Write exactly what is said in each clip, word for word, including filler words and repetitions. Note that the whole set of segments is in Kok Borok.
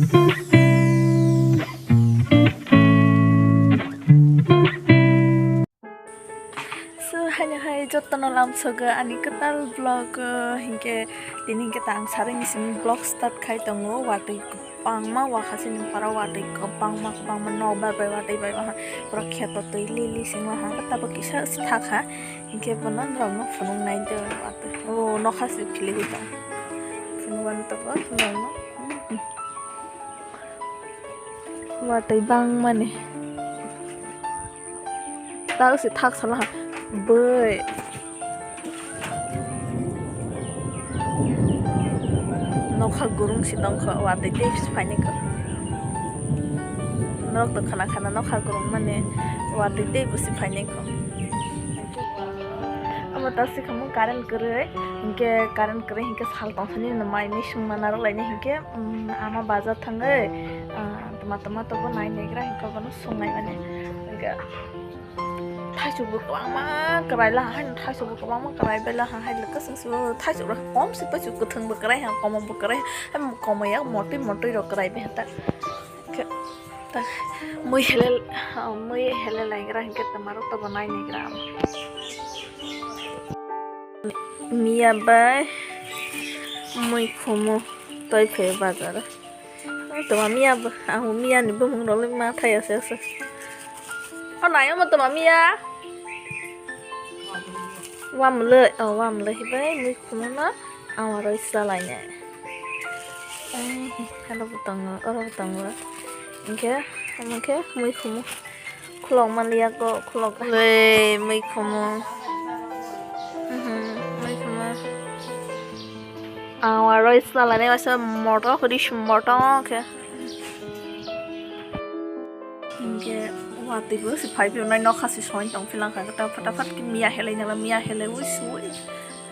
So, haino hai jotono lamsogo ani kwtal vlog, uh, hinkhe tini hinkhe ta ang sarwi ni simi vlog start khai tongo. Watwi kwbangma wakha chini para watwi kwbangma kwbangma nok bai bai watwi bai waha pura kheto twi li li sing waha tabuk kisa thakha hinkhe bono norokno phunuk nai de watwi o nokha se philwi tong phunuk ani tabuk norokno. Watwi bangmani. Tao se thak sala ha. Boi. Nokha gurung si tongkho, watwi tei si phaini kho. Norok to khana khana nokha gurung mani watwi tei bo si phaini kho. Amo ta si khamu current kwrwi, hinkhe current kwrwi hinkhe sal tongthani no mai mui sung mana rok laini hinkhe, um, ama bazar thangwi, ah, tama tama tobo nai naigra hinkhe bono sung nai mani. Hinkhe thaichuk bo kwbangma kwrai la hai, thaichuk bo kwbangma kwrai bai la hai, lwkha sung sung thaichuk rok kom si pachu kwthwng bo kwrai ha, komok bo kwrai ha, komoi ya motwi motwi rok kwrai bai ha ta. Khe, ta, mui hele, mui hele laigra hinkhe tama rok tobo nai naigra. Miya bai mui khumu toi phaio bazar. Toma miya bo, ang miya ni bumung rok ma thai ase ase. O nai omo toma miya. Wamlwi, o wamlwi hibai mui khumu no. Ang aro isa lainai. Ai, aro bo tongo, oro bo tongo. Hinkhe, omo khe mui khumu. Khulok manliya ko, khulok. Le, mui khumu. Mhm, mui khumu. Ang aro isa lainai, waisa moto, hudi moto khe. Hinkhe watwi bo se phai phiyonai nokha se soi tong philang kha, ta phataphat khe miya helai nala, miya helai ui sui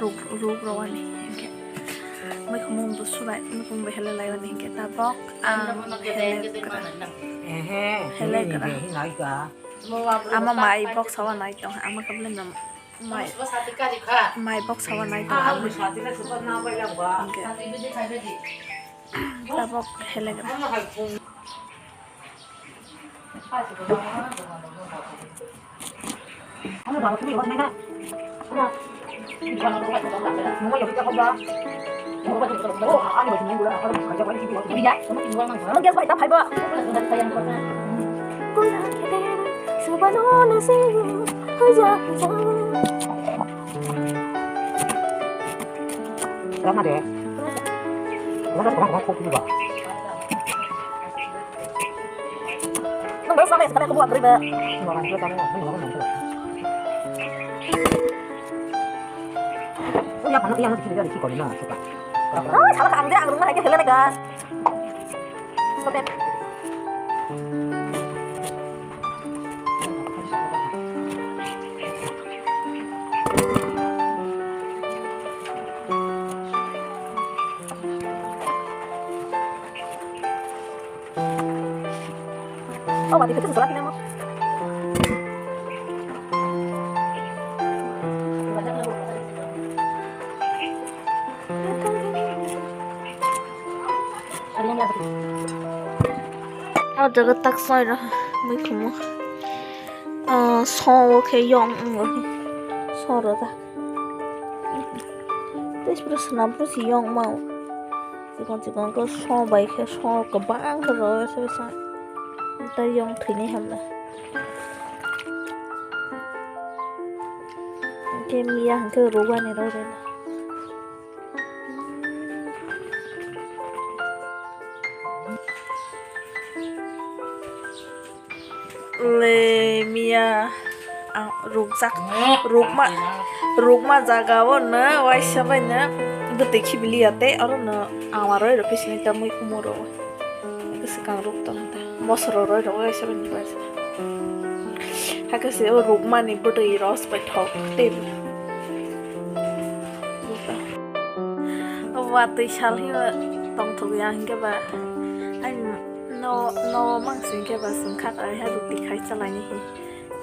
ruk, ruk rowani. Hinkhe mui khumung bo sulai, mui khumung bo helai lai wani hinkhe tabok ang helai gra. Ehe, helai gra. Ama mai box o nai tong, ama kablen nam mai, mai box o nai tong, ama. Hinkhe tabok helai gra. Rama de. Rama de, rama de, kok ni ba. Nang bai samai sekarang kebuat beri ba. Oh, ya, panas, yang masih sudah di sini, suka. Oh, salah ka ang dia, ang rumah aja, helena, guys. Stop it. Oh, mati kecil salah kita mau. O jaga tak soi rw mui khumu. O so o khe yong wng rw khe so rw jak. Tei swnam phuru se yong ma o. Chikon chikon khe so bai khe so kwbang khe rw se sa. Tei yong thwinai hamla. Hwnkhe miya hwnkhe rwbani rw rw. Le miya ang rukjak rukma rukma jaga o no waisa bai no bwtwi khibiliya tei oro no amaroi rw phi sini ta mui khumu rw. Swkang ruk tong ta. Mosoro roi rok bai se bai bai se. Hakhe se o rukmani bwtwi ros bai thok tei. O watwi sal hi tong thok ya hinkhe ba. Ai no no mang se hinkhe ba sung kha ai ha ruti khai chalai ni hi.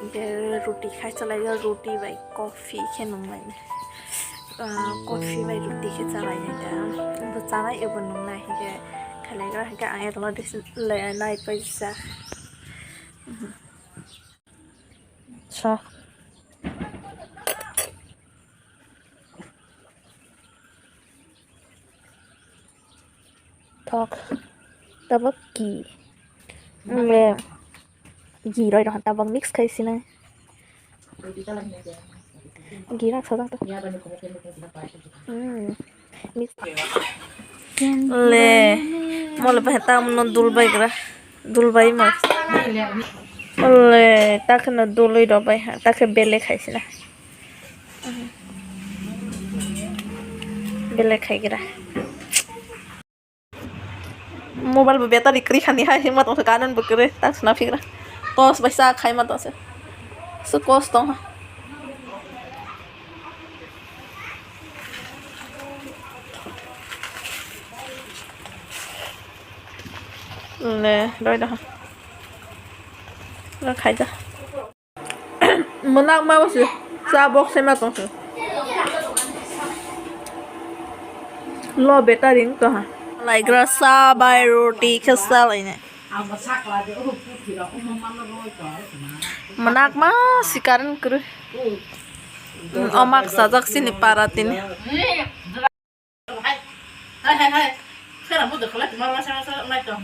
Hinkhe ruti khai chalai ya ruti bai. Coffee khe nungnai. Ah, coffee bai ruti khe chanai nai da. Bo chanai ebo nungnai hinkhe Khailaikra hwnkhe ang etono dis-, le-, nai paisa. Mhm. Sa. Thok. Tabuk ki. Ang le. Gi roi rok tabuk mix khai sinai. Gi rak sajak to. Hmm. Mix. Le. Mole pai tam no dul bai gra. Dul bai ma. Le ta kheno dului rok bai ha. Ta khe bele khai sinai. Bele khai gra. Mobile bo battery kwrwi khani hai hima tongkha, current bo kwrwi tak sna phigra. Tos bai sa khai ma tongse. Su kos tongha. Le, roi da. Lo khai da. Mwnakma bo se cha box se ma tong se. Lo battery wng tong ha. Laigra sa bai roti khe sa lainai. Mwnakma si current kwrwi. Omak sajak sini para tini. Hai, hai, hai. Khera mo dekhala tuma masa masa nai to.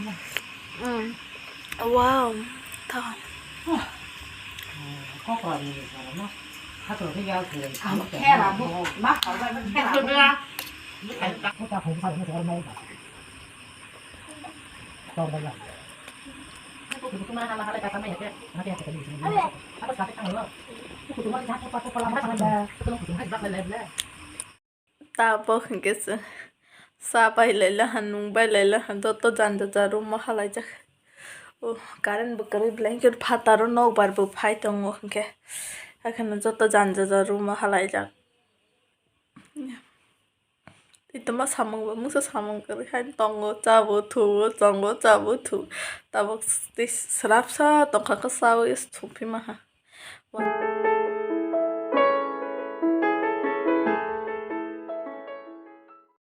Mm. Wow. Ta. Kokra ni sara no. Hakro ni yal khere. Khera mo ma khara ba khera. Ko ta hom khara mo sara mai ba. Tor ba ya. Ko kuma hala hala ka ta mai ya. Na ya ka ni. Apa sa ka lo. Ko kuma ja ko pa ko pa la ma ba. Ko kuma ba la la. Tabuk hwnkhe chwng cha bai lai laha, nwng bai lai laha, joto janja ja room o halaijak. O current bo kwrwi, blanket phataro nokbar bo phai tongo hwnkhe, haikhe no joto janja ja room o halaijak. Tei tongma samung bo mungsa samung kwrwi hai tongo, cha bo thu o, chongo cha bo thu. Tabuk tei swrapsa tongkha khe cha o thungphima ha.